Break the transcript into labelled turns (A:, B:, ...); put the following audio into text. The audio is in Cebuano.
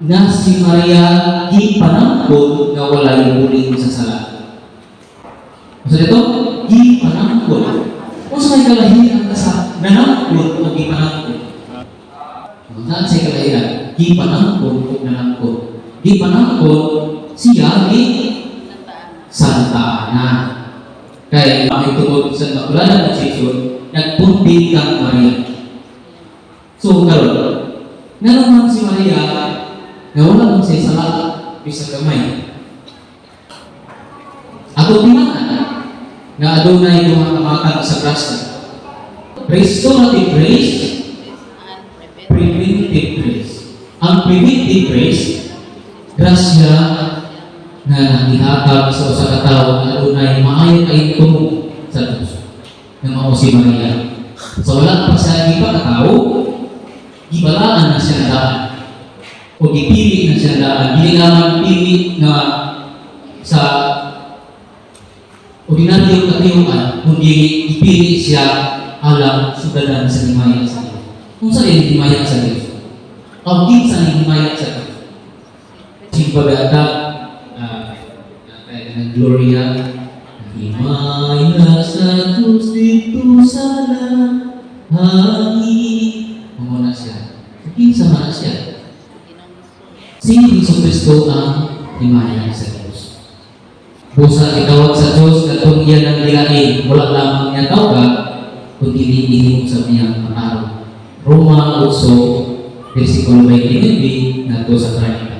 A: Na si Maria gipanangkon nga walay buling sa sala. Unsa dito? Gipanangkon. Unsa may kalahian ka sa nanangkon o gipanangkon? Unsa sa kalahian? Gipanangkon o nanangkon. Gipanangkon siya ni Santa Ana. Kay ang tungod sa Immaculada Conception, nagpunting kang Maria. So karon, ngano man si Maria nga wala man siya sala bisan gamay? Ako timaan nga adunay duha ka matag sa grasya. Restorative grace, preventive grace. Ang preventive grace, grasya nga nagihatag sa usa ka tawo nga adunay maayo kay tumo sa Dios, nga mao si Maria. So wala pa siya gipakatawo, gibalaan na siya daan o gipili na siya daan. Dili naman pili nga sa ordinaryong katayuan, kundi gipili siya alang sudadan sa himaya sa Dios. Unsa rin himaya sa Dios? Ang kinsa ni himaya sa Dios? Simba bata, kaya ng Gloria, himaya sa Diyos dito sa langit. Mao na siya. Kinsa man na siya? Si Hesus Kristo ang himaya sa Diyos. Busa gitawag sa Diyos katong iya nang gilain, wala lamang niya tawag, kundi gihimo sa niyang matarong. Roma 8, versikulo 29, ngadto sa 30.